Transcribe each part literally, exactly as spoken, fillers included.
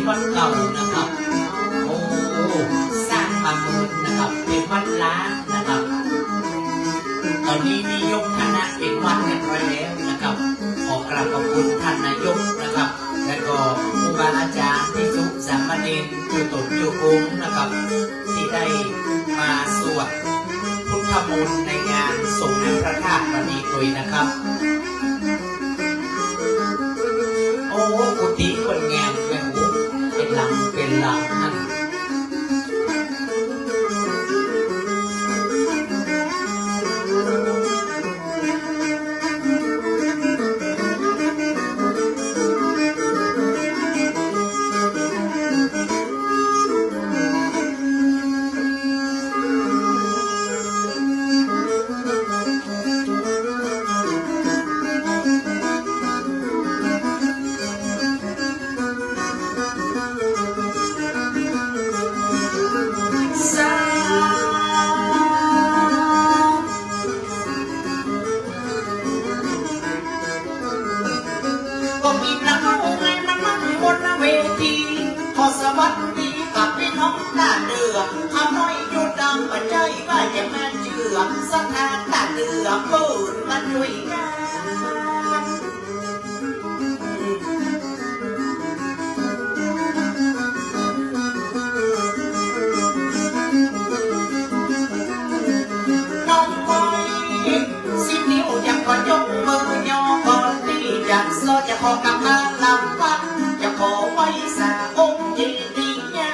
วัดเก่านะครับ โอ้ สร้างมาเมินนะครับ เป๋นวัดร้างนะครับ ต๋อนนี้ได้ยกฐานะเป๋นวัดเรียบร้อยแล้วนะครับ ขอกราบขอบคุณต้านนายกนะครับ แล้วก็ครูบาอาจ๋ารย์ ภิกษุสามเณร กู้ต๋นกู้องค์นะครับ ตี้ได้มาสวดพุทธมนต์ในงานสงน้ำพระธาตุวันนี้ตวยนะครับ โอ้ กุฏิเปิ้นงามแม่นโอ้ เป๋นหลังเป๋นหลังหั้น ก็มีพระองค์ไหนมานั่งบนเวที ขอสวัสดีกับปี้น้องต้าเตื้อ ข้าน้อยอยู่ตางบ่ใจ้ว่าจะมาเจื้อ ศรัทธาต้าเตื้อเปิ้นมาจ้วยกั๋น น้องปอย สิบนิ้วยังบ่ยกมือยอ ก่อนตี้จะสอ จะขอกราบมาลำพัน จะขอไหว้สาองค์เจดีย์เนี่ย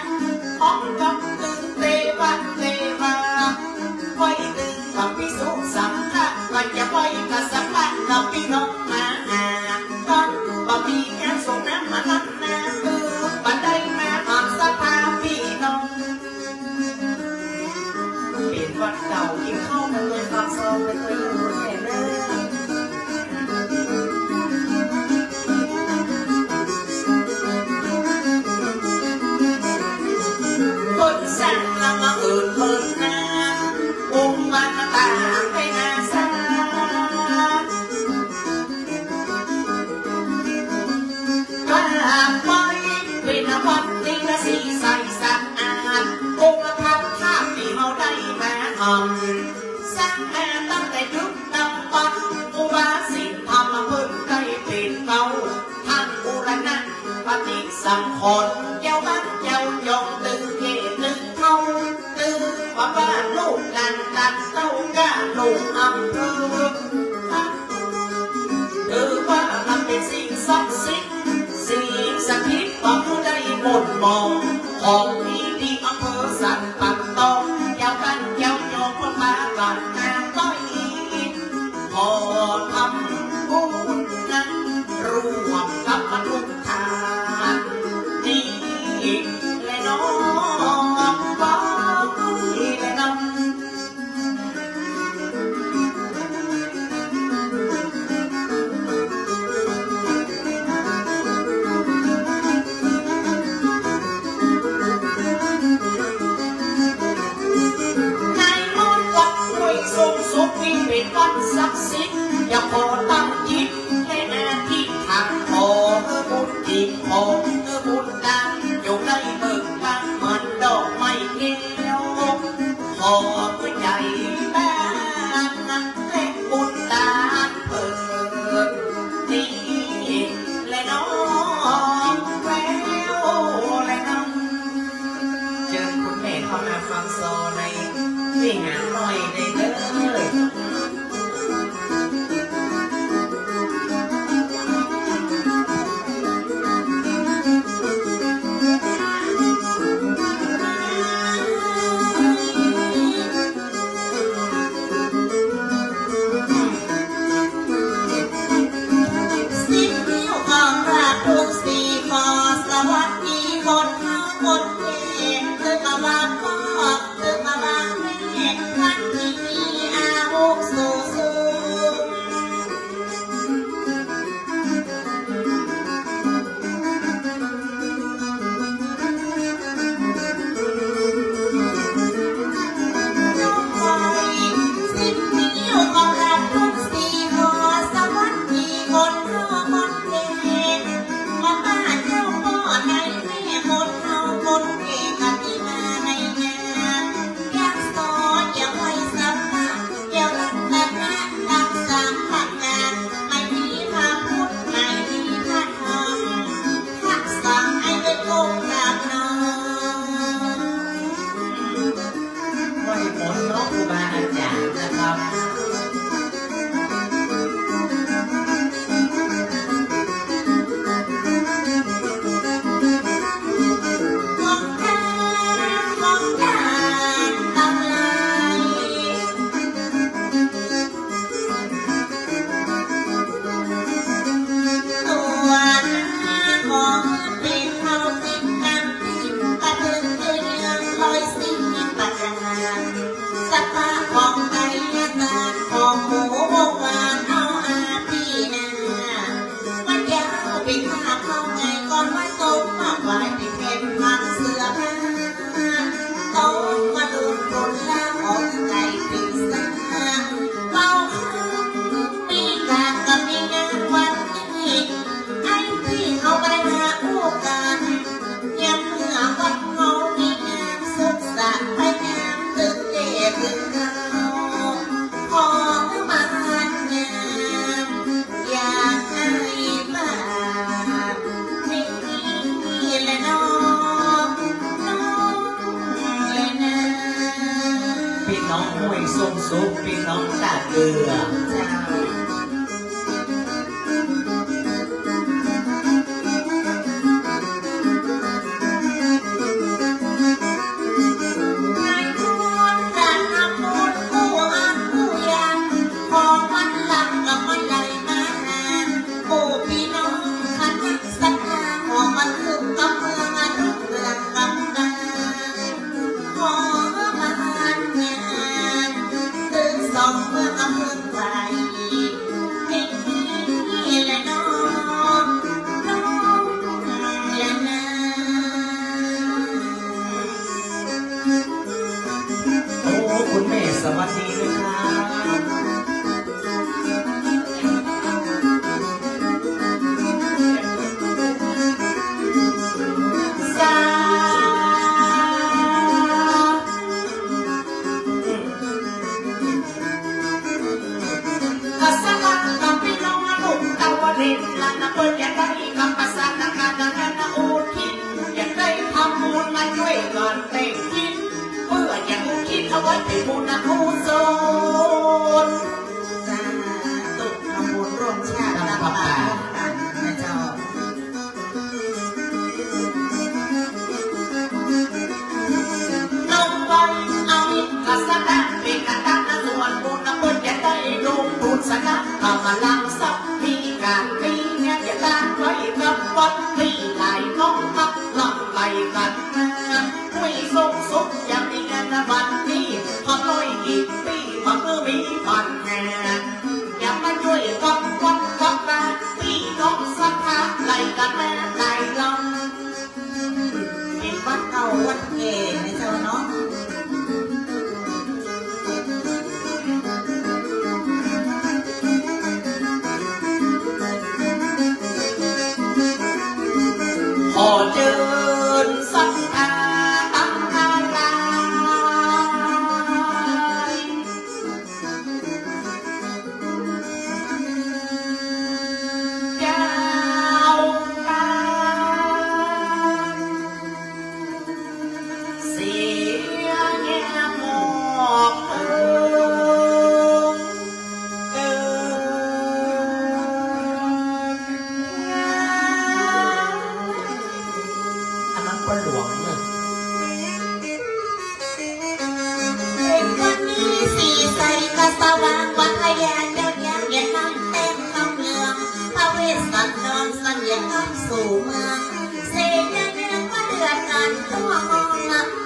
พร้อมกับตึงเตวะเตวา ไหว้ตึงกับภิกษุสังฆะ ก็จะไหว้กับสังฆะกับปี้น้องมาหา ต๋อนบ่มีงานสงน้ำมานั้นนา คือบ่ได้มาต๋ามศรัทธาปี้น้อง เป๋นวัดเก่า กิ๋นข้าวกั๋นตวย ปากซอยกั๋นตวย แม่เน่อ เปิ้นสร้างละมาเอิ้นเปิ้นนาน องค์มาตางไปนาซา กราบไหว้เป๋นวัดตี้ละสีใสสะอาด องค์พระธาตุตี้เฮาได้มาทำ สร้างมาตั้งแต่ดึกดำบรรพ์ ครูบาสิงห์ธรรมเปิ้นได้เป๋นเกล้า ต้านบูรณะปฏิสังขรณ์ เจ้าบ้านเจ้าจองตึงแก่ตึงเฒ่า ตึงป้อลูกหลานตังเต้าก้าหนุ่มอำเภอ ถือว่ามันเป๋นสิ่งศักดิ์สิทธิ์ สิ่งสถิต บ่หื้อได้หม่นหมอง ของดีตี้อำเภอสันป่าตอง เจ้าบ้านเจ้าจองก็พากั๋นมาไหว้ ขอทำบุญนั้นร่วมกับทุกท่านนี้แลน้อง แลน้อง ในมนต์วัดห้วยทรงสุขนี้เป๋นวัดศักดิ์สิทธิ์ อย่าขอตั้งจิตและอธิษฐาน ขอหื้อบุญตี้ ขอหื้อบุญตาน จงได้เบิ่งบานเหมือนดอกไม้แก้ว ขอหื้อใจ๋บ้านและบุญตานเปิ้นนี้แลน้อง แลน้อง เจิญคุณแม่เข้ามาฟังซอในวิหารน้อยได้เน่อ สิบนิ้วของพระทุกสี ขอสวัสดีคนเฒ่าคนแก่ ตึงมาว่าพ่อ ตึงมาว่าแม่ ใคร เป๋นหาเข้าไงก่อนว่าตกมาไหว้เป๋นแผ่นหางเสือ ตกมาดูคนละออกไก่เป๋นสา เว้าคำมีกากับมีงานวันนี้ ไอ้ตี้เฮาบ่ได้มาอู้กั๋น ยามเมื่อวันเฮามีงานสุขสันต์ไปงานตึงเดชตึงเฮา ขอมานงาม อยากให้มานี่แหละน้อง น้องแหละนะ ปี้น้องห้วยส้มสุข ปี้น้องต้าเกื้อ เจ้า นายพลการนำบุญกู้อันกู้ยัง ขอมันหลั่งกับมันไหลมาหา โอ้ปี้น้องคณะศรัทธา ขอมันคืนกำเมืองอนุเมืองกำเมือง ขอมานงาม ตึงสองเมืองอำเภอไกล นี่แหละน้อง น้องแหละนะ โอ้ คุณแม่สวัสดีด้วยครับ สา ภาษาลาวกับปี้น้องลูกตะวันเล็ก ละนะเปิ้นอยากได้กำภาษานาคานานานาอุทิศ อยากได้ทำบุญมาจ้วยกั๋นแต่งกิ๋น เปื้ออยากอุทิศเอาไว้เป๋นบุญกุศล สาธุ ทำบุญร่วมชาติ ร่วมป่า ร่วมกันนะเจ้า ลงไปเอาอินทสถานเป๋นกระตะนะ ส่วนบุญนะเปิ้นจะได้ลงทุนสนะ กำลังทรัพย์มีก๋านมีเนี่ย จะตั้งไว้กับวัดที่หลายน้องมักหลั่งไหลกั๋นมา ห้วยส้มสุขจะมีงานวันนี้ ขอน้อยอีกปี้ บ่คือมีปัญหา อย่ามาจ้วยกับวัดกับวา ปี้น้องศรัทธาไหลกั๋นมาหลายลำ เป๋นวัดเก่าวัดแก่นะเจ้าเนาะ ขอเจิญศรัทธาตังหลาย เจ้าค่ะ เสียแง่หมอกเอิง เอิง อันนั้นก็หลวงเนอะ เป๋นวันนี้สีใสกาสว่าง วันพญาเจ้าเยียมเยียนน้ำแต้มทองเหลือง พระเวสสันดรเสด็จเข้าสู่เมือง เสนาเมืองก็เดือดร้อนทั่วห้อง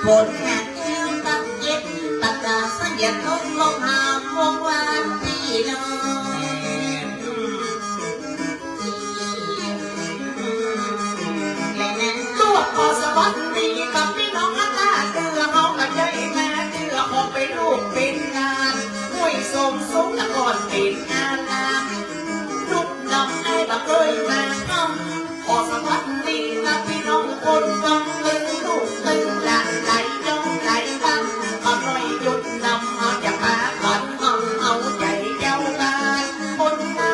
ผลงานแก้วตั้งเจ็ดประการ เสด็จลงลงหามวงวานพี่น้อง และนั้นลูกขอสวัสดีกับปี้น้องอัตตาเตื้อ เฮาก็ได้มาเตื้อ ขอเป๋นลูกเป๋นหลาน ห้วยส้มสุขแต่ก่อนเป๋นอาราม ลูกน้องไอ้บ่เกยมาพร่ำ ขอสวัสดีกับปี้น้องคนฟัง ตึงลูกตึงหลานไหลย้องไหลบ้าง ขอน้อยหยุดนำ เฮาจะปาก่อน เฮาเอาใจ๋เจ้าบ้านคนนำ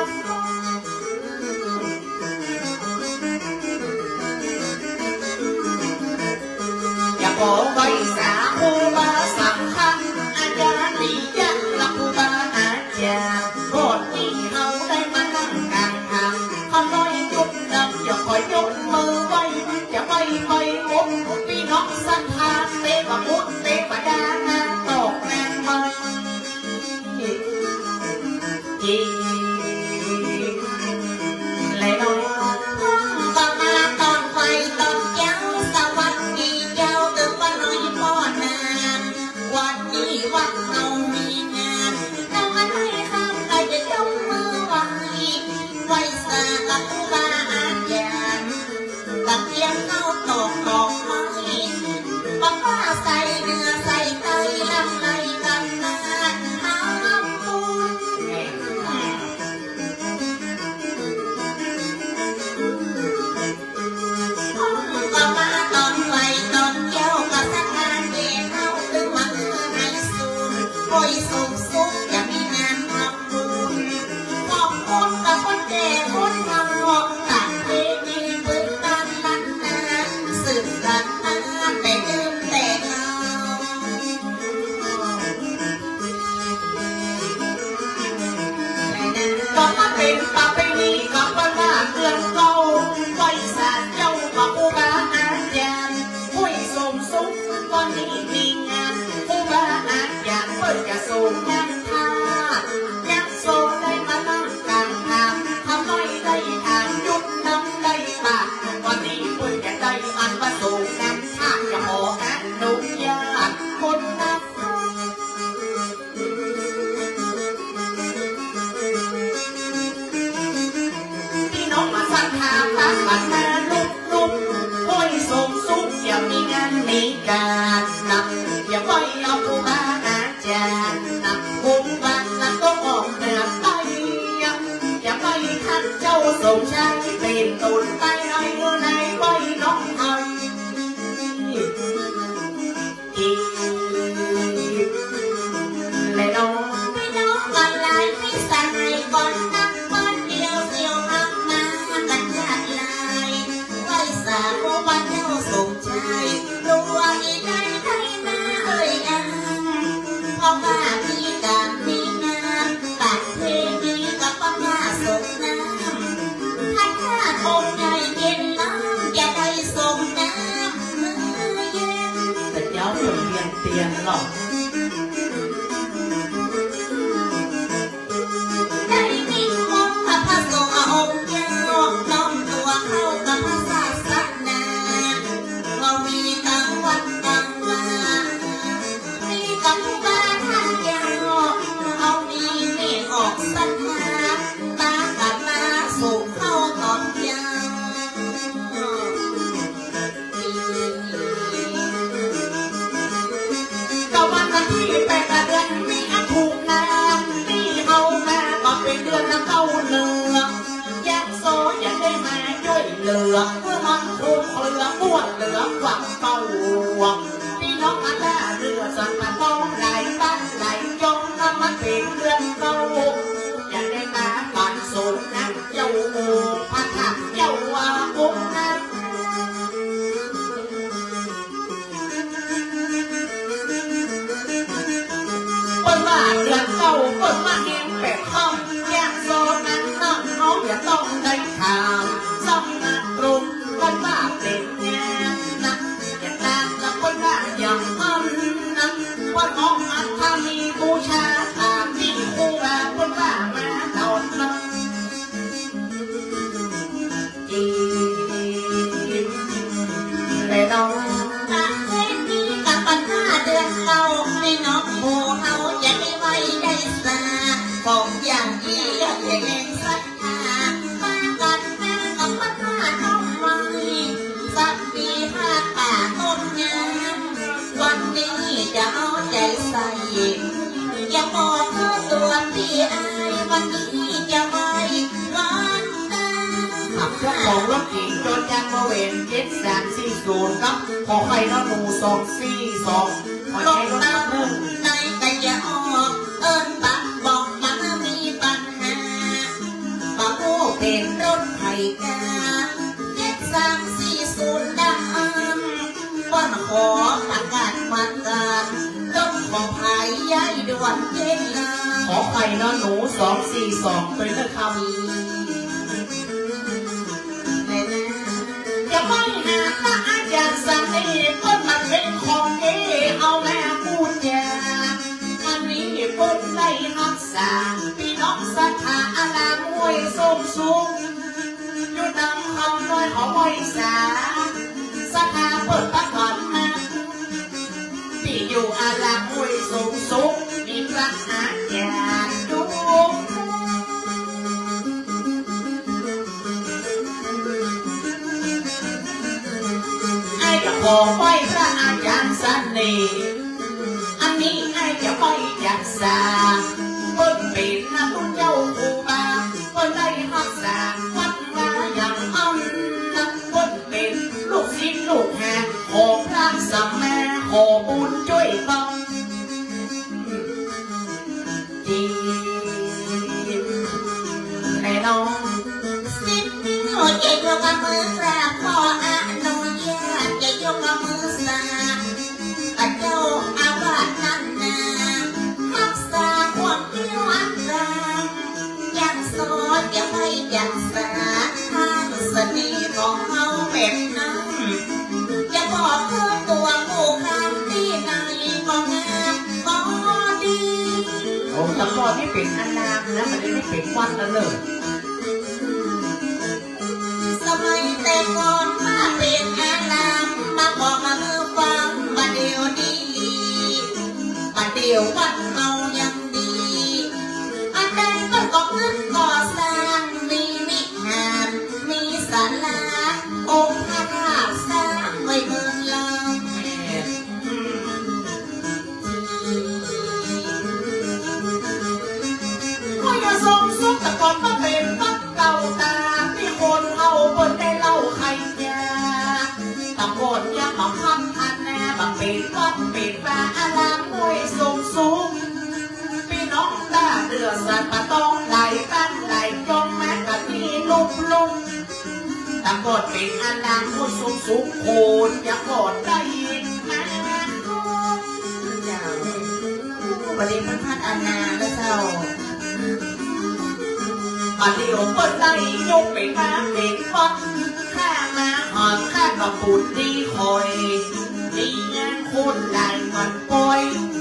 อยากขอไหว้สาครูบาสังฆะ อาจารย์นิยะและครูบาอาจารย์ ก่อนตี้เฮาได้มานั่งกลางทาง ขอน้อยหยุดนำ อยากขอยกมือไหว้ จะไหว้ไปหมดปี้น้องศรัทธา เตวะพุทธเตวดา นางตอกนางไม้ จริง และน้องก็มาตอนไหว้ตอนเจ๊า สวัสดีเจ้า ตึงป้าน้อยป้อนา มาลุกๆ ห้วยโสมสุข จะมีงานมีก๋านนะ จะไหว้เอาครูบาอาจ๋ารย์นะ บุญบานนะ ต้องออกเหนือไป จะไหว้ท่านเจ้าสมชาย เป๋นตูนใต้ ไหว้เมืองไหน ไหว้น้องไทย แลน้อง ปี้น้องกั๋นหลาย ปี้สหายก่อนนัก วันเดียวเสี่ยวหักมากั๋นจ๊าดหลาย ไหว้สาครูบาเจ้าสมชาย ตั๋วอีได้ได้มาเอ่ยอัง เพราะว่ามีก๋านมีงาน ประเพณีก็เปิ้นว่าส่งน้ำ พระธาตุองค์ใหญ่เย็นน้ำ จะได้ส่งน้ำเย็น แต่เจ้าเปิดเวียนเตียนหรอก ได้นิมนต์พระสงฆ์องค์เจ้า น้อมตั๋วเข้ากับพระศาสนา ก็มีกั๋งวัดกั๋งวา มีกั๋งครูบาท่านเจ้า เอามีเมตออกศรัทธา ตากั๋นมาสู่เข้าต๋อนเจ๊า ก็วันตี้แปดเดือนมิถุนา ตี้เฮามาก็เป๋นเดือนเก้าเรือง ยะโสจะได้มาจ้วยเหลือ เพื่อมันคลุมเครือ บ้วนเหลือความเศร้า ปี้น้องมาต้าเรือสันปะตอง หลายบ้านหลายจอง นำมาเป๋นเดือนเก้า จะได้มาปันส่งน้ำเจ้า พระธาตุเจ้าว่าองค์นั้น เปิ้นว่าเดือนเก้า เปิ้นว่าแฮมแปดค่ำ ยะโสนั้นน้องๆ จะต้องได้ถาม สำนักตรง เปิ้นว่าเป๋นงานนะ จะตามกับเปิ้นว่าอย่างนั้นนะ เปิ้นออกอัฐมีบูชา ตามตี้ครูบาเปิ้นว่ามาต๋อนนั้น แลน้อง ประเพณีกับวันห้าเดือนเก้า ปี้น้องหมู่เฮาจะได้ไหว้ได้สา ของอย่างอี้เฮาจะแห่งศรัทธา มากั๋นมากับวันห้าน้อมไหว้ สัตว์มีผ้าป่าต้นน้ำ วันนี้จะเอาใจ๋ใส่ อย่าบอกเธอตัวตี้อาย วันนี้จะไหว้วันตาย ครับ เจ้าของรถเก๋งจอจาน ว.แหวน เจ็ดสามสี่ศูนย์ ครับ ขอไข่ น.หนู สองสี่สอง ขอใช้รถ รถ ครับ ไหนก็อย่าออก เอิ้นปากบอกมามีปัญหา บ่ฮู้เป๋นรถไผกา เจ็ดสามสี่ศูนย์ ดำ เปิ้นขอประกาศมากั๋น รถของไผย้ายด่วนเจ๊งนะ ขอไข่ น.หนู สองสี่สอง ตวยเน่อครับ จะไปหาพระอาจ๋ารย์เสน่ห์ เปิ้นมันเป๋นของเก๋ เอามาปู๋จา อันนี้เปิ้นได้ฮักษา ปี้น้องศรัทธาอารามห้วยโสมสุข อยู่ต๋ามคำน้อยเขาไหว้สา ศรัทธาเปิ้นประกาศมา ตี้อยู่อารามห้วยโสมสุข มีพระอาจ๋ารย์ดู อ้ายจะขอไหว้พระอาจ๋ารย์เสน่ห์ อันนี้อ้ายจะไหว้จักษา เปิ้นเป๋นนะตุ๊เจ้าครูบา เปิ้นได้ฮักษาวัดวาอย่างอั้นนะ เปิ้นเป๋นลูกศิษย์ลูกหาของพระสัมมา ขอบุญจ้วยเปิ้น จริงแลน้อง สิบนิ้วจะยกมือกราบ ขออนุญาตจะยกมือสา พระเจ้าอาวาสนั้นนา ฮักษาความเที่ยวอันตรัง ยังสอนจะไปยังสา ทางเสน่ห์ของเฮาแบบนั้น จะบอกคือตั๋วผู้คำตี้ไหนก็งามก็ดี โอ้ ตะกอนนี่เป๋นอารามนะ มันไม่ได้เป๋นวัดแล้วเน่อ สมัยแต่ก่อนมาเป๋นอาราม มาบอกมาหื้อฟังบ่าเดี่ยวนี้ บ่าเดี่ยววัดเฮายังดี อันใดก็ก่อเงินก่อสร้าง มีวิหาร มีศาลา เป๋นว่าอารามห้วยส้มสูง ปี้น้องต้าเตื้อสันป่าตองหลายบ้านหลายจ้องมากั๋นตี้ลุกลุก แต่ก่อนเป๋นอารามห้วยส้มสูง คนจะก่อนได้ยินมา เจ้า บ่ได้พัฒนาแล้วเจ้า บ่าเดี่ยวเปิ้นได้ยกไปมาเป๋นวัด ข้ามาหอนข้าก็ปูนดีคอย ดีงานคนหลายวันปอย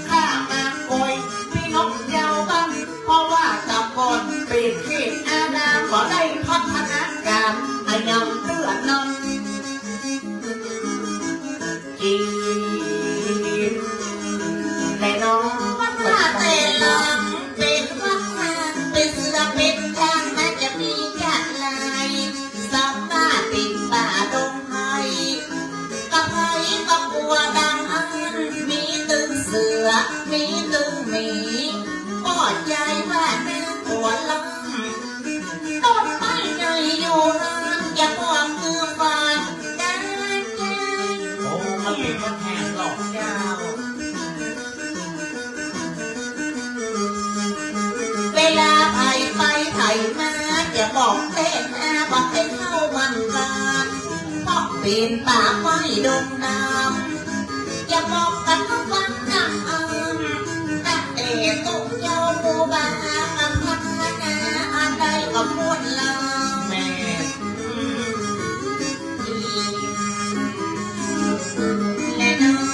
ข้ามาปอย ปี้น้องเจ้าบ้าน เพราะว่าแต่ก่อนเป๋นเขตอาราม บ่ได้พัฒนาก๋านอะหยังเตื้อนั้น จีนแลน้อง วัดท่าแต่หลังเป๋นวัดท่า เป๋นเสือเป๋นช้าง น่าจะมีจ๊ะหลาย สามารถเป๋นป่าดงไพร กะไพรกะกั๋วดังอั้น มีตึงเสือ มีตึงหมี ป้อใจ๋ว่าน่ากั๋วล้ำ ต้นไม้ใหญ่อยู่หั้น จะบอกคือฝันได้ โอ้ มันเป๋นวัดแห่งหลอก เจ้า เวลาใผไปใผมา จะบอกแต๊นา บ่ใค่เข้าวังวาน เพราะเป๋นป่าไม้ดงดำ จะบอกกั๋นว่าฟังนำ ตั้งแต่ตุ๊เจ้าครูบา พัฒนาอันใดก็ม่วนลำ แม่น แลน้อง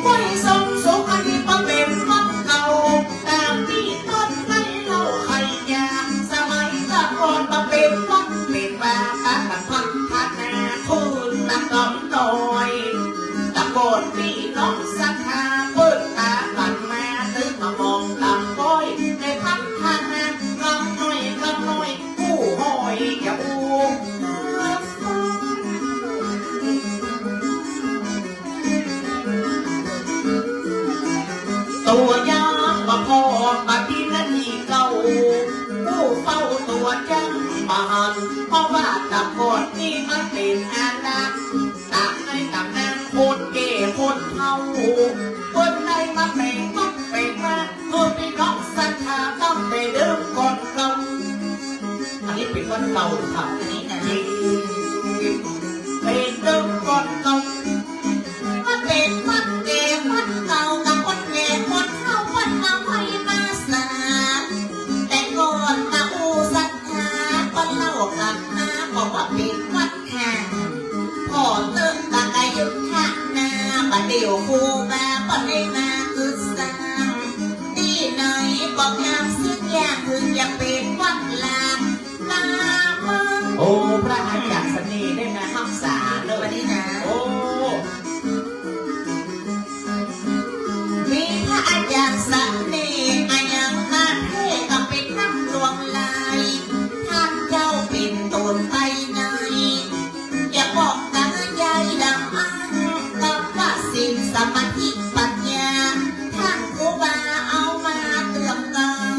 ห้วยส้มสูงอันนี้บ่เป๋นวัดเก่า ต๋ามตี้ต้นไม้เล่าไขยา สมัยแต่ก่อนบ่เป๋นวัด เป๋นว่าปะกั๋นพัฒนาคืนต๋ามดอย แต่ก่อนปี้น้องศรัทธา เปิ้นต๋ามกั๋นมา ตึงมามองต๋ามก้อย ได้พัฒนากำน้อยกำน้อย กู้ห้อยจะอู้ ตั๋วยามบ่พอ บ่าตี้นาตี้เก่า กู้เฝ้าตั๋วจั้งบ่หัน เพราะว่าแต่ก่อนตี้มันเป๋นอาณา ต๋ามในต๋ามนาน คนแก่คนเฒ่า เปิ้นได้มาแป๋งวัดแป๋งวา หื้อปี้น้องศรัทธาตั้งแต่เดิมก่อนเก่า อันนี้เป๋นวัดเก่าครับ อันนี้นะ เป๋นเดิมก่อนเก่า มันเป๋นวัดแก่วัดเก่า กับคนแก่คนเฒ่า เปิ้นมาไหว้มาสา แต่ก่อนตะอู้ศรัทธา เปิ้นเล่ากั๋นมา บอกว่าเป๋นวัด ค่ะ ผ่อเติ๊กตะกะยุทธนา บ่าเดี่ยวครูบาเปิ้นได้มาคือสร้าง ตี้ไหนบอกอย่างสิ้นอย่าง เถิงจะเป๋นวัดล้างนาเมือง โอ้ พระอาจารย์เสน่ห์ได้มาฮักษาเนอะ วันนี้นะ โอ้ มีพระอาจารย์เสน่ห์อะหยังมาเทศน์ก็เป๋นน้ำหลวงไหล ต้านเจ้าเป๋นตูนไปไหน จะบอกต๋ามยายดำอั้น กำว่าศีลสมาธิปัญญา ต้านครูบาเอามาเตื้องเติม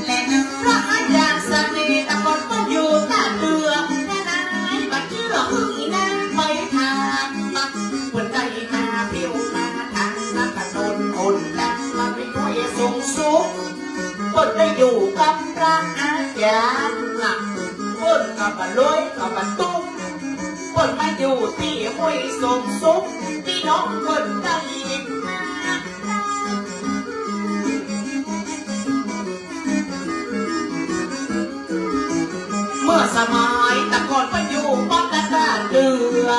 และพระอาจารย์เสน่ห์ตะก่อนก็อยู่ต้าเตื้อ แม่นายบ่เจื้อหื้ออีนางไปถาม เปิ้นได้มาเที่ยวมาต๋ามถนนหนตาง มันมีห้วยส้มสูง เปิ้นได้อยู่กับพระอาจารย์นะ เปิ้นก็บ่ลวยก็บ่ตุ๊ก เปิ้นมาอยู่ตี้ห้วยส้มสูง ตี้น้องเปิ้นได้ยินมา เมื่อสมัยตะก่อนเปิ้นอยู่ป๊อดตะกร้าเดือ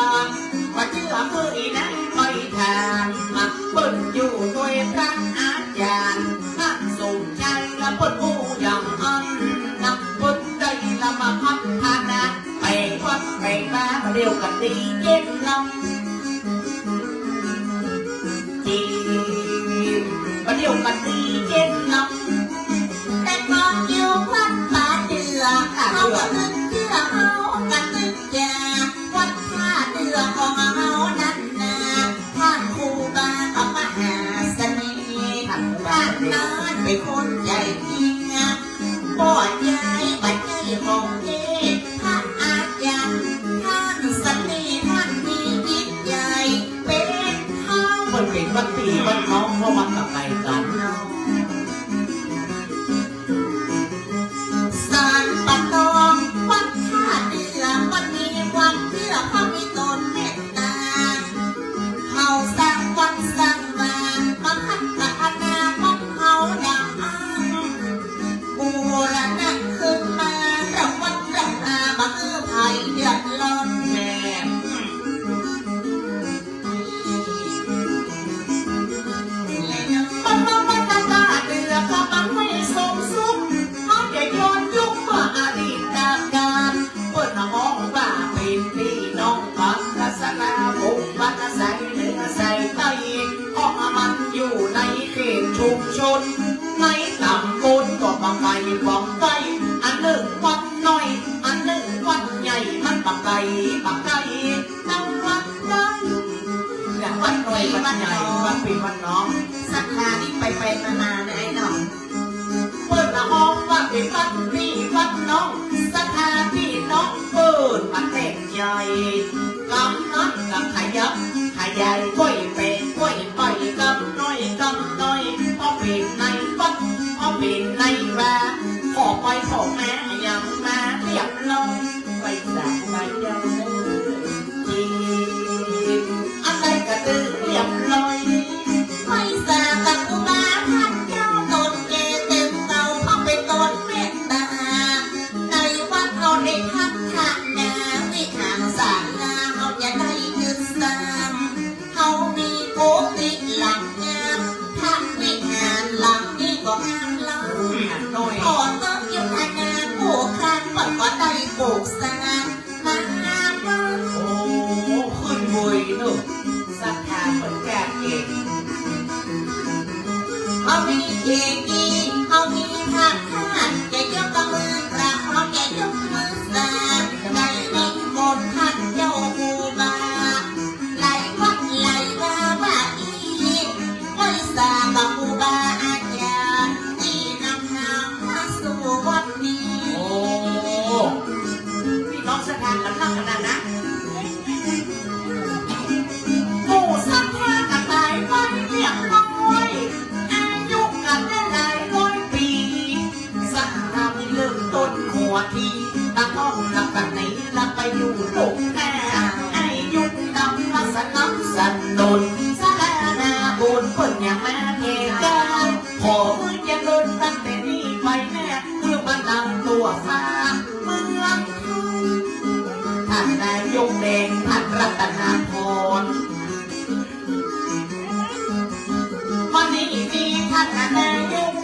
บ่เจื้อหื้ออีนางไปถาม เปิ้นอยู่ตวยพระอาจารย์ พระสมชาย และเปิ้นฮู้อย่างอั้นนะ เปิ้นได้ละมาพัฒนา แป๋งวัดแป๋งวา บ่าเดี่ยวก็ดีเจ๊นลำ จีน บ่าเดี่ยวก็ดีเจ๊นลำ แต่ก่อนอยู่วัดป่าเตื้อ เฮาก็ตึงเจื้อ เฮาก็ตึงจา วัดท่าเตื้อของเฮานั้นนา ต้านครูบาก็มหาเสน่ห์ ต้านนั้นเป๋นคนใจ๋จริง ป้อใจ๋บ่ใจ้ของเทศ พระอาจารย์ต้าน ทั่วฟ้าเมืองไทย ท่านนายกแดง ท่านรัตนาพร วันนี้มีท่านนายก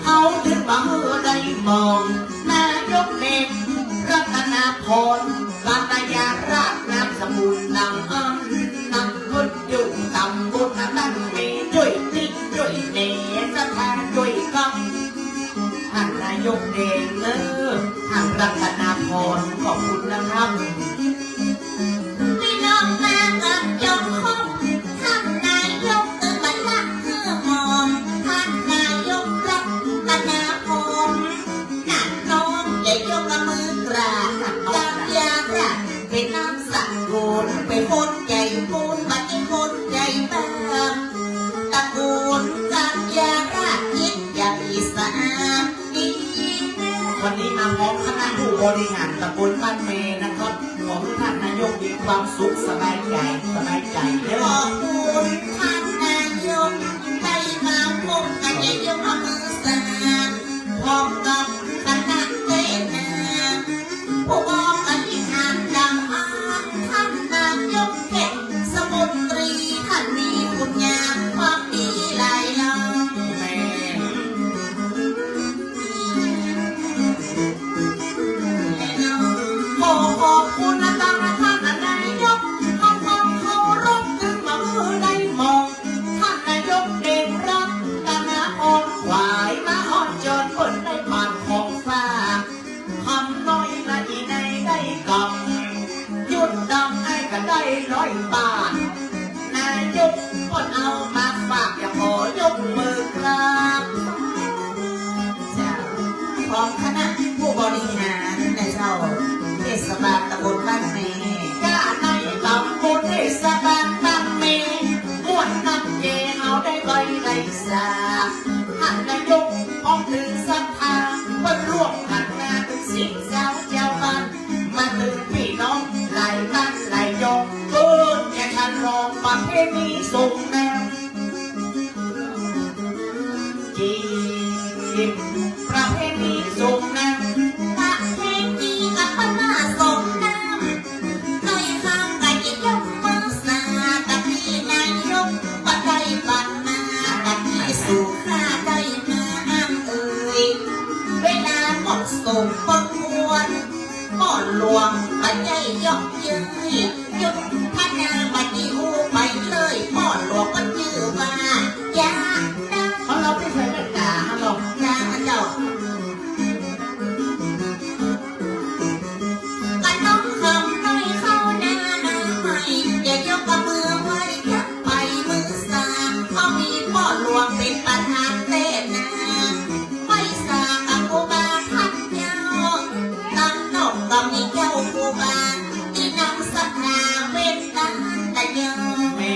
เฮาถือว่าเฮาได้มอง นายกแดง รัตนาพร กัลยาราช นามสกุลนางอ้ำ นางพุทธ อยู่ตำบลบ้านเม จ้วยติ๊กจ้วยแหน ศรัทธาจ้วยกำ ท่านนายกแดงเนอะ ท่านรัตนาพร ขอบคุณนะครับ พี่น้องมากับจงคบ ท่านนายกตึงบัลลังก์คือหมอง ท่านนายกรัตนาพร นักน้องจะยกมือกราบ กัลยาราช เป็นนามสกุล เป็นคนใจ๋บุญ บ่ใจ้คนใจ๋บาป ตระกูลกัลยาราช จิตใจ๋สะอาดดีนะ วันนี้มาพร้อมคณะผู้บริหารตำบลบ้านเมนะครับ ขอให้ท่านนายกมีความสุขสบายใจ๋ สบายใจ๋เด้อ ขอบคุณท่านนายก ได้มาพบกั๋นยกมือสา พร้อมกับคณะเสนา ผู้บริหารตำบล ท่านนายกเทศมนตรี ท่านมีคุณงามความดีหลายอย่าง แม่ ขอขอบคุณนะจ๊ะท่านนายก ขอความเคารพ ตึงบ่าเฮาได้มอง ท่านนายกแดง รัตนาพร ขวายมาฮอดจอดเปิ้นได้ปานของฝาก คำน้อยละอีในได้กำ หยุดดำไอ้ก็ได้ร้อยบาท นายกเปิ้นเอามาฝาก อยากขอยกมือกราบ เจ้า ของคณะผู้บริหารนะเจ้า เทศบาลตำบลบ้านเม ก้าในตำบลเทศบาลบ้านเม ม่วนนำเจเฮาได้ใบได้สา ท่านนายกพร้อมตึงศรัทธา เปิ้นร่วมพัฒนาตึงสิ่งเจ้าเจ้าบ้าน มาตึงปี้น้องหลายบ้านหลายจอง เปิ้นจะฉลองประเพณีส่งน้ำ จีบประเพณีส่งน้ำ ประเพณีกับพระส่งน้ำ ในคำกะจะยกมือสา ตะกี้นายกบ่ได้บัตรมา ตะกี้สุข้าได้มาอ้างเอ่ย เวลาเหมาะสมเปิ้นควร ป้อหลวงบ่ใจ้เยาะเย้ย หยุดพัฒนาบ่ดีอู้ไปเลย ป้อหลวงเปิ้นจื้อว่า อย่านะ ของเฮาตี้ใส่แว่นต๋า ฮัลโหล อย่าเจ้า กะน้องคำน้อยเข้านานาใหม่ อย่ายกกะมือไหว้ จักไปมือสา เฮามีป้อหลวงเป๋นประธานแต๊นา ไหว้สากับครูบาท่านเจ้า ตังนอกกะมีเจ้าครูบา ตี้นำศรัทธาเว้นต๋าตะยอ แม่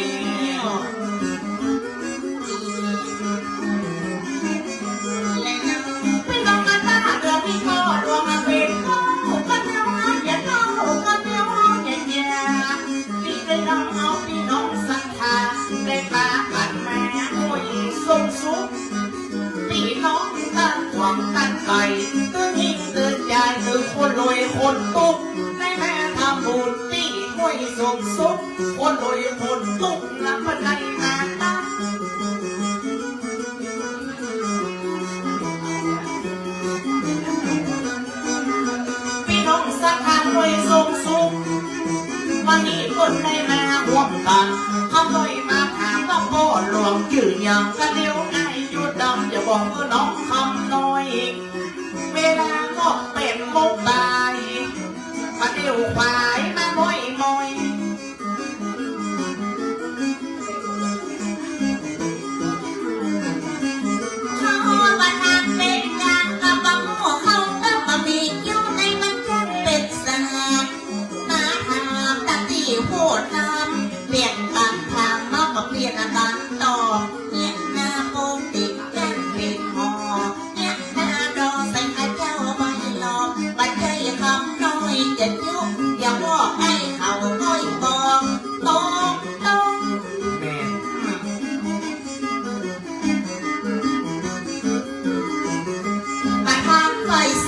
ปี้น้องมาต้าเดือนนี้ก็ดวงมาเป๋นก็ หมู่ก็เดียวนะ อย่าเล่าหมู่ก็เดียวนะ อย่าแย่ ตี้ได้นำเอาปี้น้องศรัทธา ได้ปากั๋นมาห้วยส้มสุก ปี้น้องตั้งขวางตั้งไกล ตึงหิ้งตึงจานตึงคนรวยคนตุ๊ก ได้มาทำบุญตี้ห้วยส้มสุก คนรวยคนตุ๊ก นำบันไดมาตั้ง ปี้น้องศรัทธาห้วยส้มสุก วันนี้เปิ้นได้มาฮ่วมกั๋น เฮาเลยมาถามว่าป้อหลวงจื้อหยัง กะเดี๋ยวอ้ายหยุดดำจะบอกหื้อน้องคำน้อย เวลาก็แปดโมงบ่าย บ่าเดี่ยวขวายมาม้อยม้อย เขาบ่ทันเป๋นกลางกะบ่ฮู้ เขาก็บ่มีอยู่ในมันจักเป๋นสา มาถามตะตี้ฮู้ถาม เปลี่ยนกำถามมาบ่เปลี่ยนกำตอบ เยียะหน้าโปงติดจั้นเป๋นหมอ เยียะหน้าดอใส่ข้าเจ้าบ่หลอก บ่ใจ้คำน้อยจะยุ อย่ามั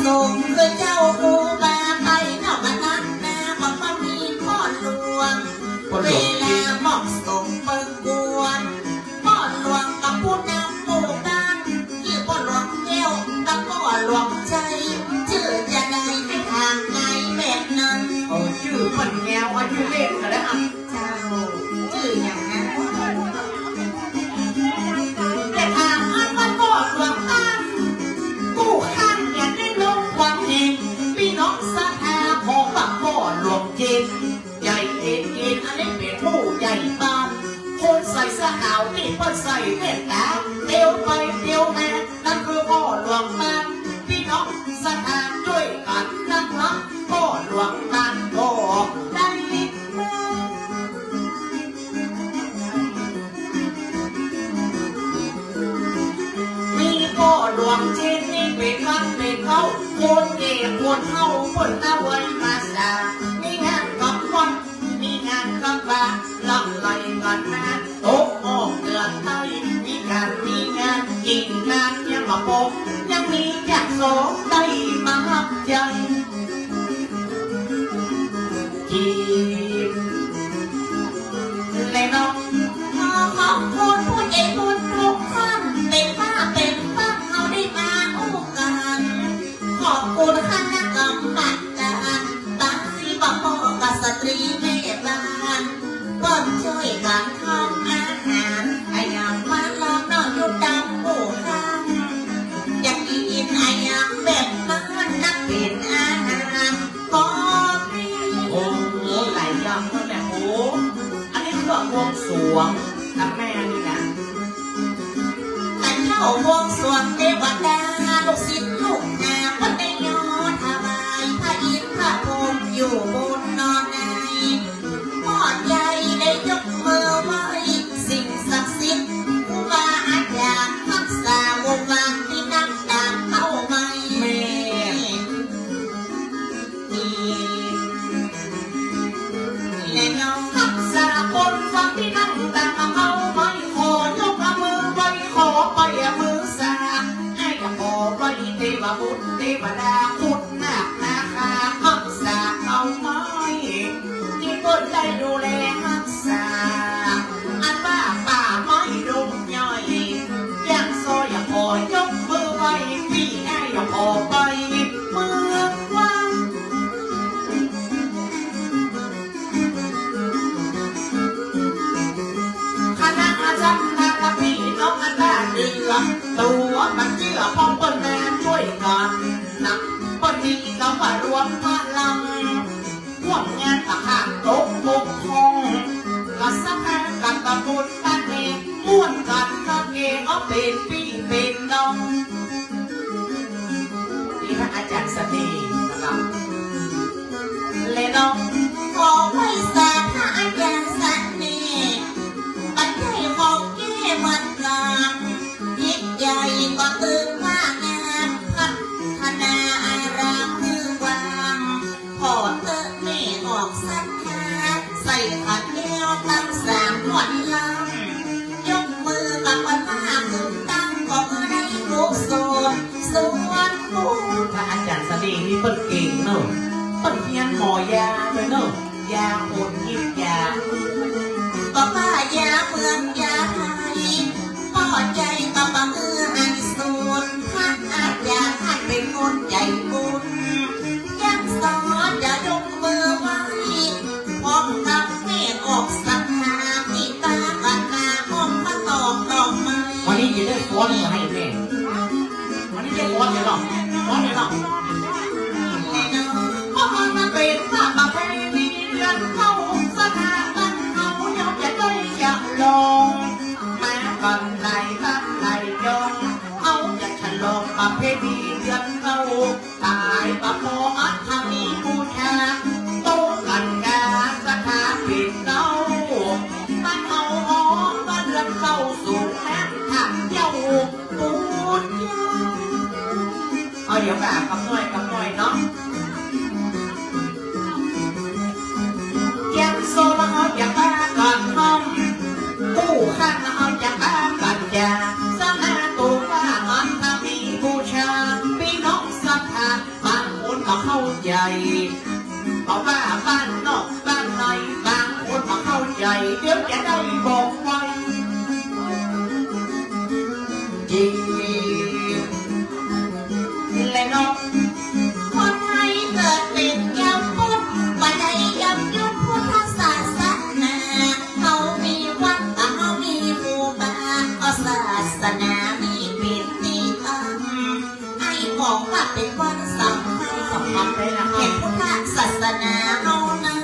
สงฆ์คือเจ้าครูบาไปนอกอันนั้นนา บ่มีป้อหลวง ป้อหลวง เวลาเหมาะสมเปิ้นควร ป้อหลวงกับผู้นำหมู่บ้าน จื้อป้อหลวงแก้วกับป้อหลวงชัย จื้อจะได้ไปถามนายแบบนั้น เออ จื้อเปิ้นแนว เอาจื้อเล่นก็ได้อ่ะ เจ้า จื้อหยังนะ แต่ถามอันว่าป้อหลวงบ้าน กู้ข้างเนี่ยได้ลงความเห็น ปี้น้องศรัทธาของบักป้อหลวงเจน ใหญ่เอ็นเอ็น อันนี้เป๋นผู้ใหญ่บ้าน คนใส่เสื้อขาวนี่เปิ้นใส่แว่นต๋า เตียวไปเตียวมา นั่นคือป้อหลวงบ้าน ปี้น้องศรัทธาจ้วยกั๋นนักนะ ป้อหลวงบ้านก็ได้ มีป้อหลวงเจนนี่เป๋นหลักเป๋นเก๊า คนแก่คนเฒ่าเปิ้นเอาไว้มาสร้าง มีงานกำม่อน มีงานกำบา หลั่งไหลกั๋นมา ตกออกเหนือใต้ มีก๋านมีงาน กิ๋นนานยังบ่ปอ ยังมีจ๊างซ้อได้มาฮับใจ๊ จีน และเนาะ ขอขอบคุณผู้ใหญ่บุญทุกท่าน เป๋นป้าเป๋นป้า เฮาได้มาอู้กั๋น ขอบคุณคณะกรรมการ ตายบ่ปอกับสตรีแม่บ้าน เปิ้นจ้วยกั๋นทำอาหาร อะหยังมาลองนอนอยู่ต๋ามหมู่บ้าน อยากกิ๋นอะหยังแบบนั้น นับเป๋นอาหาร ก็มี โอ้โห หลายอย่างเนาะแม่ โอ้ อันนี้เครื่องบวงสรวงนะแม่นี่นะ อันเข้าบวงสรวงเตวดา ลูกศิษย์ลูกหาเปิ้นได้ย่อถวาย พระอินทร์พระพรหมอยู่บนนอนใน ป้อใหญ่ได้ยกมือไหว้สิ่งศักดิ์สิทธิ์ ครูบาอาจ๋ารย์ฮักษาบนวางตี้นั่งต๋ามเฮาไหม แม่ และน้องฮักษาบนวางตี้นั่งต๋ามเฮาไหม ขอยกเอามือไหว้ ขอไปเอามือสา อ้ายขอไหว้เตวบุตรเตวดา คุณนาคนาคา ฮักษาเอาไม้ ตี้เปิ้นได้ดูแลฮักษา อันว่าป่าไม้ดงย่อย อย่างซ้อยขอยกมือไหว้ ปี้อ้ายขอไปเมืองวัง คณะอาจารย์นาคปี้น้องอันดาเหลือ ตั๋วมันเจื้อพ่องเปิ้นมาจ้วยกั๋นนะ เปิ้นมีกำว่ารวมพลัง ร่วมงานตะขาบตกบกพร่อง กะสภากับตำบลบ้านแม่ ม่วนกั๋นกะเกเอาเป๋นปี้เป๋นน้อง นี่พระอาจารย์เสน่ห์นะครับ และน้องขอไหว้สาพระอาจารย์เสน่ห์ ปัจจัยของแก้เหมือนกั๋น ยิ่งใหญ่ก็ตึงว่างาม พัฒนาอารามคือกว้าง ขอเต๊อะแม่ออกศรัทธา ใส่ขันแก้วตั้งสามม่วนลำ ยกมือกับเปิ้นว่าขึ้นตั้ง ก็คือได้กุศลส่วนบุญ พระอาจารย์เสน่ห์นี่เปิ้นเก่งเนาะ เปิ้นเฮียนหมอยาเลยเนาะ ยาคนยิบยา ก็ว่ายาเมืองยาไทย ป้อใหญ่ก็บ่หื้อหันสูญ พระอาจารย์ท่านเป๋นคนใจ๋บุญ ยังสอนจะยกมือไหว้ พร้อมกับแม่ออกศรัทธา ตี้ตากั๋นมาห้องพระตอกดอกไม้ วันนี้จะได้ฟ้อนมาให้แม่ วันนี้ได้ฟ้อนเลยเนาะ ฟ้อนเลยเนาะ เพราะมันเป๋นว่าประเพณีเดือนเก้า ศรัทธาบ้านเฮาเฮาจะได้ฉลอง มาบ้านใดบ้านใดยอง เฮาจะฉลองประเพณีเดือนเก้า ต๋ายบ่ปออัฐมีบูชา โต๊ะกั๋นกาศรัทธาเป๋นเก้า บ้านเฮาฮ้องว่าเดือนเก้าสูงนัก ถามเย้า ปูน เอาเดี๋ยวก่อน กำน้อย กำน้อยเนาะ เจียมโซมาเฮาจะปากั๋นฮ้อง กู้ข้างเฮาจะปากั๋นจา สาธุว่าอัฐมีบูชา ปี้น้องศรัทธา เข้าใจ๋ เพราะว่าบ้านนอกบ้านในบางคนบ่เข้าใจ๋ เดี๋ยวจะได้บอกไว้จริงแลเนาะ คนไทยเกิดเป๋นแก้วพุทธ บ่ได้ยำยุบพุทธศาสนา เฮามีวัด เฮามีครูบา เอาศาสนานี่เป๋นตี้ตั้ง ไอ้บอกว่าเป๋นวันสำคัญ สำคัญเลยนะครับ แห่งพุทธศาสนาเฮานั้น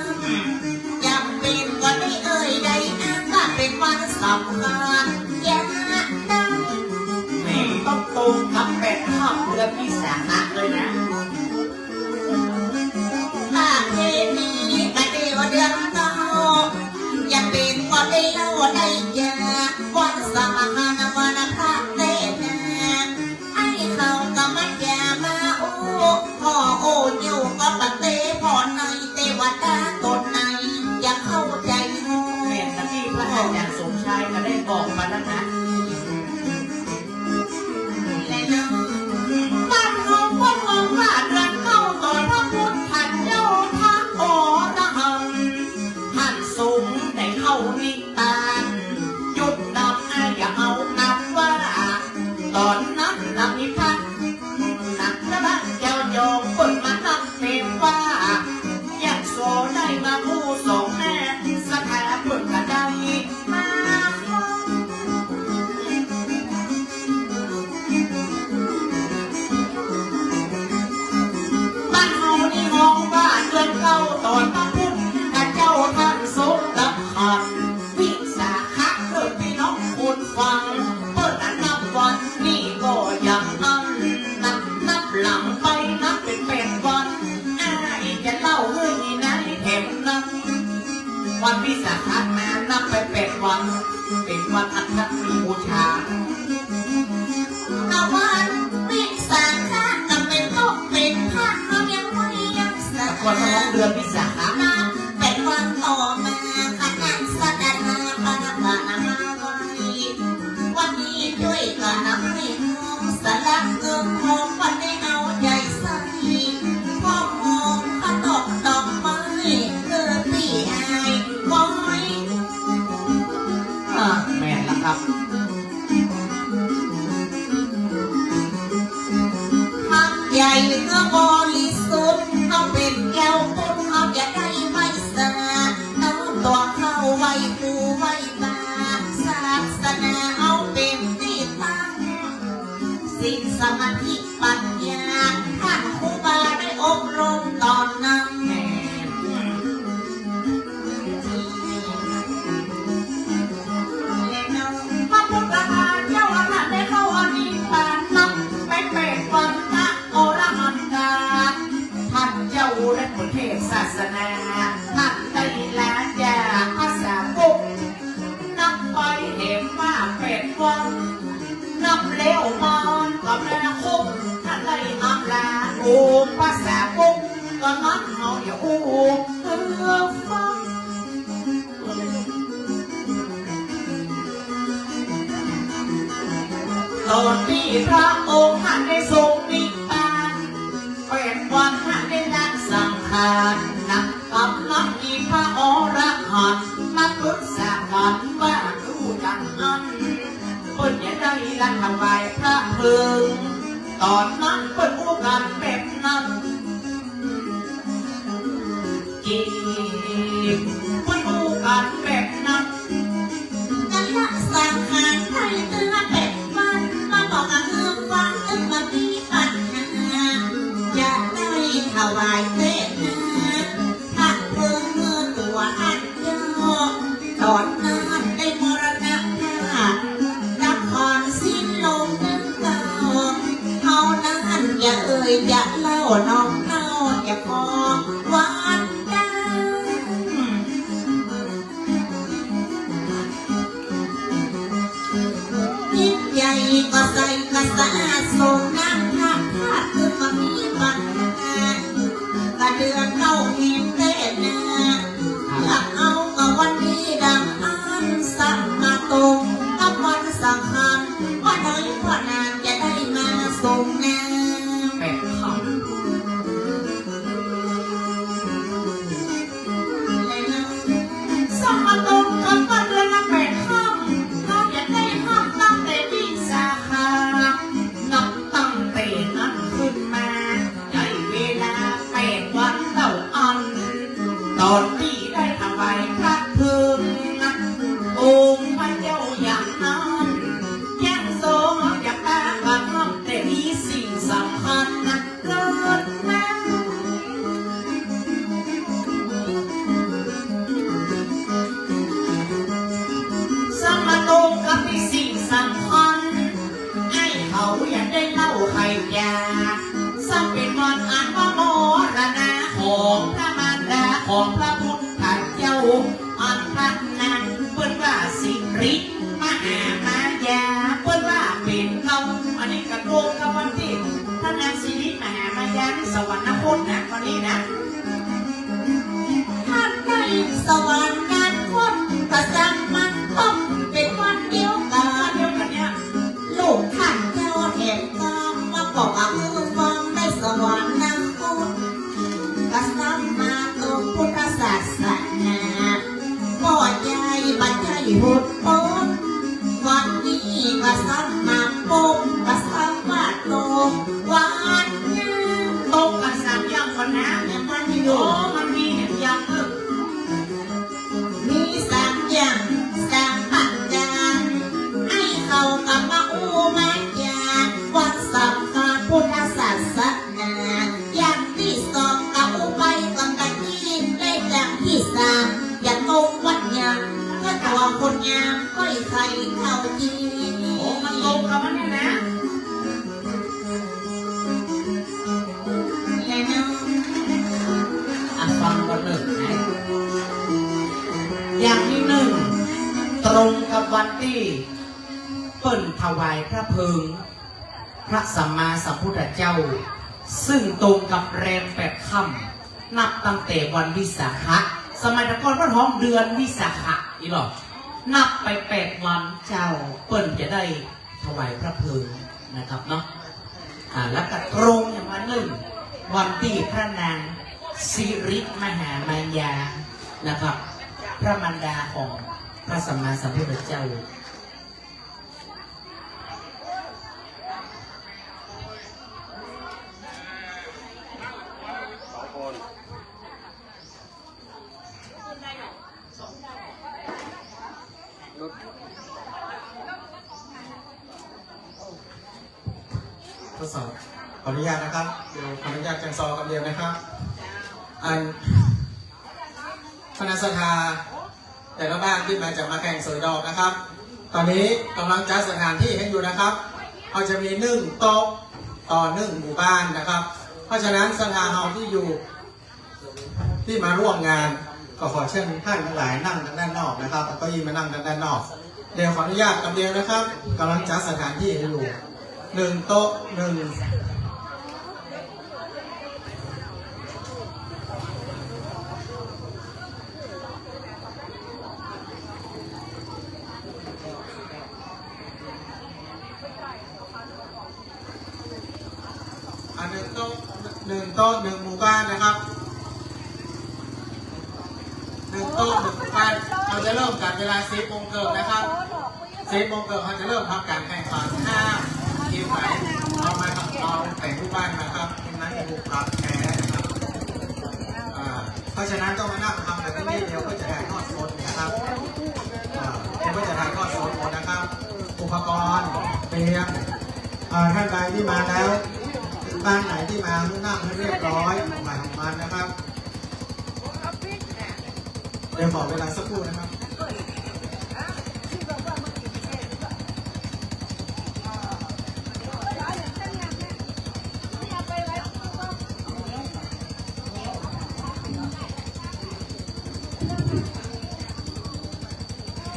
จ๋ำเป๋นก็ได้เอ่ยได้อ้างว่าเป๋นวันสำคัญอย่างนัก แหม ต้องตรงกับแปดค่ำเดือนวิสาขะเลยนะ ประเพณีกะเตียวเดือนเก้า จ๋ำเป๋นก็ได้เล่าได้จ๋า วันสำคัญวันพระแต๊นา ไอ้เขาก็มาจ๋ามาอู้ ก็อู้อยู่ก็บ่เต๊ ผ่อในเตวดาต๋นไหน จะเข้าใจ๋เนาะ แม่นนะพี่ พระอาจ๋ารย์สมชายก็ได้บอกมาแล้วนะ บ้านเฮาเปิ้นฮ้องว่าเดือนเก้าต๋อนพระพุทธเจ้า พระอรหันต์ ท่านทรงได้เข้านิพพาน หยุดนับ อ้ายอย่าเอานับว่า ต๋อนนั้นนะมีพระ นักพระบาทเจ้าโยมเปิ้นมานับเป๋นว่า ยังโสได้มาผู้สองแม่ ศรัทธาเปิ้นก็ได้มาฟัง บ้านเฮานี่ฮ้องว่าเดือนเก้าต๋อนพระพุทธเจ้าท่านทรงดับขันธ์ วิสาขะเด้อพี่น้องคนฟัง เปิ้นนับวันนี่ก็อย่างนั้น นับ นับหลังไปนับเป๋นแปดวัน อ้ายจะเล่าหื้ออีนายแถมนั้น วันวิสาขะมานับไปแปดวัน เป๋นวันอาทิตย์มีบูชา เอาวันวิสาขะก็เป๋นตกเป๋นพระ เฮายังไหว้ยังสักการะ เดือนวิสาขะ นับแปดวันต่อมา คณะศรัทธาปานกะมาไหว้ วันนี้จ้วยกะนำให้น้องสละเอิ้งของวันได้เอาใจ๋ใส่ พร้อมหอมผ้าดอกดอกไม้ คือตี้อ้ายไว้ อ่า แม่นละครับ ทำใจ๋เพื่อบริสุทธิ์ เฮาเป๋นแก้วพุทธ เฮาจะได้ไหว้สา น้อมตั๋วเข้าไหว้ครูไหว้บา ศาสนาเฮาเป๋นตี้ตั้ง ศีลสมาธิปัญญา ท่านครูบาได้อบรมต๋อนนั้น พระพุทธเจ้าได้เข้านิพพานนับไปแปดวัน พระอรหันตา ท่านเจ้าได้เปิดเทศน์ศาสนา ท่านได้ลาจากพระสาวก นับไปแหมว่าแปดวัน นับแล้วมันก็มาครบ ท่านได้อำลาองค์พระสาวก ก็นั้นเฮาอย่าอู้หื้อฟัง ต๋อนตี้พระองค์ท่านได้ทรงนิพพาน แปดวันท่านได้ละสังขารนะ กำนั้นมีพระอรหันต์มาปรึกษากั๋นว่า อู้จังอั้น เปิ้นจะได้ละถวายพระเพลิง ต๋อนนั้นเปิ้นอู้กั๋นแบบนั้น จีบ เปิ้นอู้กั๋นแบบนั้น กั๋นละสังขารไปเตื้อแปดวัน มาบอกหื้อฟังตึงบ่มีปัญหา จะได้ถวายแต๊นา พระเพลิงหื้อตั๋วอันเจ้า ต๋อนนั้นได้มรณภาพ นครสิ้นลงนึ่งเก้า เฮานั้นอย่าเอ่ยอย่าเล่า น้องเล่าอย่าพอวันได้ จิตใจ๋ก็ใสก็สะอาด สงน้ำพระธาตุตึงบ่มีปัญหา กะเดือนเก้าแหมแต๊นา เลือกเอากะวันนี้ดังอั้น สมตรงกับวันสำคัญ ว่าใดว่านานจะได้มาสงน้ำ แปดค่ำ สวรรคตนะ วันนี้นะ ท่านได้สวรรคตกับสามวัน ต้องเป็นวันเดียวกั๋น วันเดียวกั๋นเนี่ย ลูกท่านเจ้าแถมกำมาบอกว่า คือฟังได้สวรรคต กับสามมาตรงพุทธศาสนา บ่ใจ้ บ่ใจ้พุทธ วันนี้ก็สามมาปุ๊บก็สามมาตรงวัน ตรงกั๋นสามอย่างก่อนนะ เนี่ยมันมีอยู่ อ๋อ มันมีเนี่ยอย่าง เออ มีสามอย่าง สามประก๋าน ไอ้เขาก็มาอู้มาจ๋า วันสำคัญพุทธศาสนา อย่างตี้สองก็อู้ไปก่อนกะอี้ และอย่างตี้สาม อย่างงงวันยาม เมื่อตัวคนงามก็ไอ้ใครเข้าจี โอ้ มันตรงกับมันเนี่ยนะ อ่ะ ฟังก่อนเนิ่นนะ อย่างตี้นึ่ง ตรงกับวันตี้เปิ้นถวายพระเพลิง พระสัมมาสัมพุทธเจ้า ซึ่งตรงกับแรมแปดค่ำ นับตั้งแต่วันวิสาขะ สมัยตะก่อนเปิ้นฮ้องเดือนวิสาขะ อี้หรอ นับไปแปดวันเจ้า เปิ้นจะได้ถวายพระเพลิงนะครับเนาะ อ่า แล้วก็ตรงอย่างวันนึ่ง วันตี้พระนางสิริมหามายานะครับ พระมารดาของพระสัมมาสัมพุทธเจ้า ทดสอบ ขออนุญาตนะครับ เดี๋ยวขออนุญาตจังซอกำเดียวนะครับ อัน คณะศรัทธา แต่ละบ้านตี้มาจะมาแข่งสวยดอกนะครับ ต๋อนนี้ก่ำลังจัดสถานตี้กั๋นอยู่นะครับ เฮาจะมีนึ่งโต๊ะต่อนึ่งหมู่บ้านนะครับ เพราะฉะนั้นศรัทธาเฮาตี้อยู่ ตี้มาร่วมงาน ก็ขอเชิญท่านทั้งหลายนั่งตางด้านนอกนะครับ เอาเก้าอี้มานั่งตางด้านนอก เดี๋ยวขออนุญาตกำเดียวนะครับ ก่ำลังจัดสถานตี้กั๋นอยู่ นึ่งโต๊ะ นึ่ง อ่ะ นึ่งโต๊ะ นึ่งโต๊ะ นึ่งหมู่บ้านนะครับ นึ่งโต๊ะ นึ่งหมู่บ้าน เฮาจะเริ่มกั๋นเวลาสิบโมงเกิ่งนะครับ สิบโมงเกิ่งเฮาจะเริ่มทำก๋านแข่งขัน ห้ามทีมไหนเอามากับเราแต่งรูปบ้านมาครับ ทีมนั้นจะถูกปรับแพ้นะครับ อ่า เพราะฉะนั้นต้องมานั่งทำกันที่นี่เดียว เพื่อจะถ่ายทอดสดนะครับ อ่า เพื่อจะถ่ายทอดสดหมดนะครับ อุปกรณ์เตรียม อ่า ท่านใดตี้มาแล้ว บ้านไหนตี้มา นั่งให้เรียบร้อย ของใครของมันนะครับ เดี๋ยวขอเวลาสักครู่นะครับ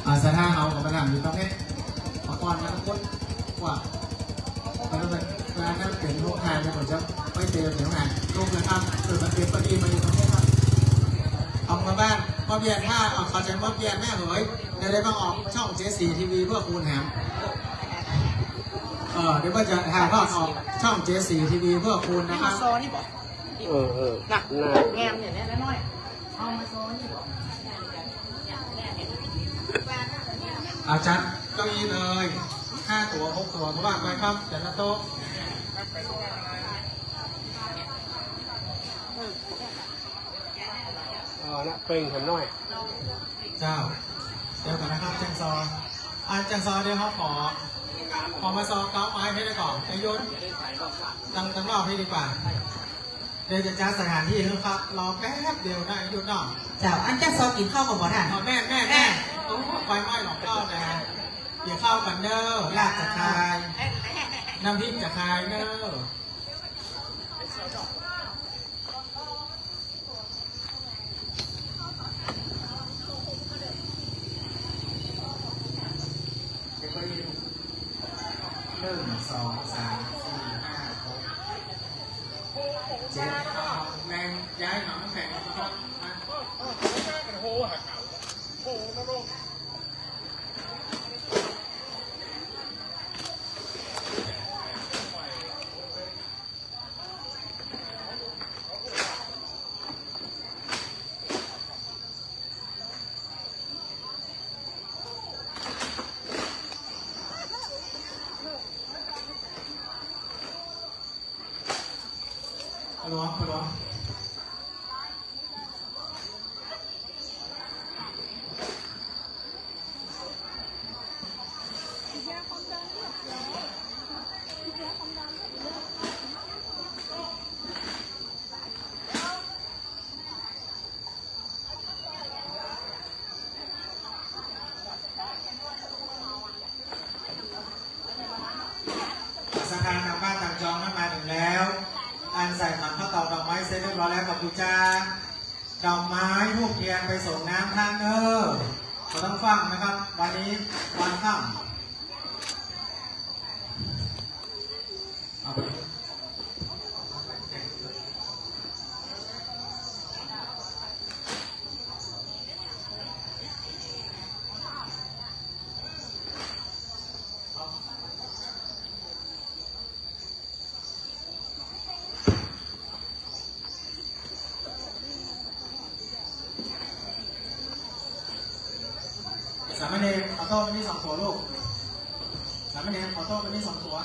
อ่า ศรัทธาเฮาก็มานั่งอยู่ตรงนี้ มาก่อนนะทุกคน ว่า มันเป็น เวลานั้นเป๋นโฮงทานนะ ผมจะไปเตรียมโฮงทาน ลงนะครับ เออ มันเป๋นปฏิมาอยู่ตรงนี้ครับ เอามาบ้าน มาเวียนถ้า เอา เขาจะมาเวียนแม่เหย เดี๋ยวได้มาออกช่องเจซีทีวีเพื่อคุณแหม เออ เดี๋ยวว่าจะถ่ายทอดออกช่องเจซีทีวีเพื่อคุณนะครับ เออ เออ น่ะ น่ะ แงมเนี่ย น้อยๆ เอามาซ้อนนี่ อาจารย์ เก้าอี้เลย ห้าตั๋ว หกตั๋ว ก็ว่าไปครับ แต่ละโต๊ะ เออ น่ะ เป่งแถมน้อย เจ้า เดี๋ยวก่อนนะครับ จังซอ อ่า จังซอ เดี๋ยวเฮาขอ ขอมาซอเก๊าไม้ให้ได้ก่อน ไอ้ยุทธ ตัง ตังนอกให้ดีกว่า เดี๋ยวจะจัดสถานตี้หื้อครับ รอแป๊บเดียวนะ ไอ้ยุทธเนาะ เจ้า อันจังซอกิ๋นข้าวก่อนบ่ท่าน อ๋อ แม่น แม่น แม่น แม่น โอ้ ไฟไหม้หลอกเจ้านะ กิ๋นข้าวกั๋นเน่อ ลาบจะคาย น้ำพริกจะคายเน่อ นึ่ง สอง สาม สี่ ห้า หก เจ็ด ปะหลวง ปะหลวง สังฆทานตางบ้านตางจองนั้นมาเถิงแล้ว อันใส่ขันข้าวตอกดอกไม้เสร็จเรียบร้อยแล้ว ขอบคุณจ้า ดอกไม้ธูปเทียนไปสรงน้ำตางเน้อ บ่ต้องฟั่งนะครับ วันนี้วันค่ำ เอาไป สามเณร เอาโต๊ะมานี่สองตั๋วลูก สามเณร เอาโต๊ะมานี่สองตั๋ว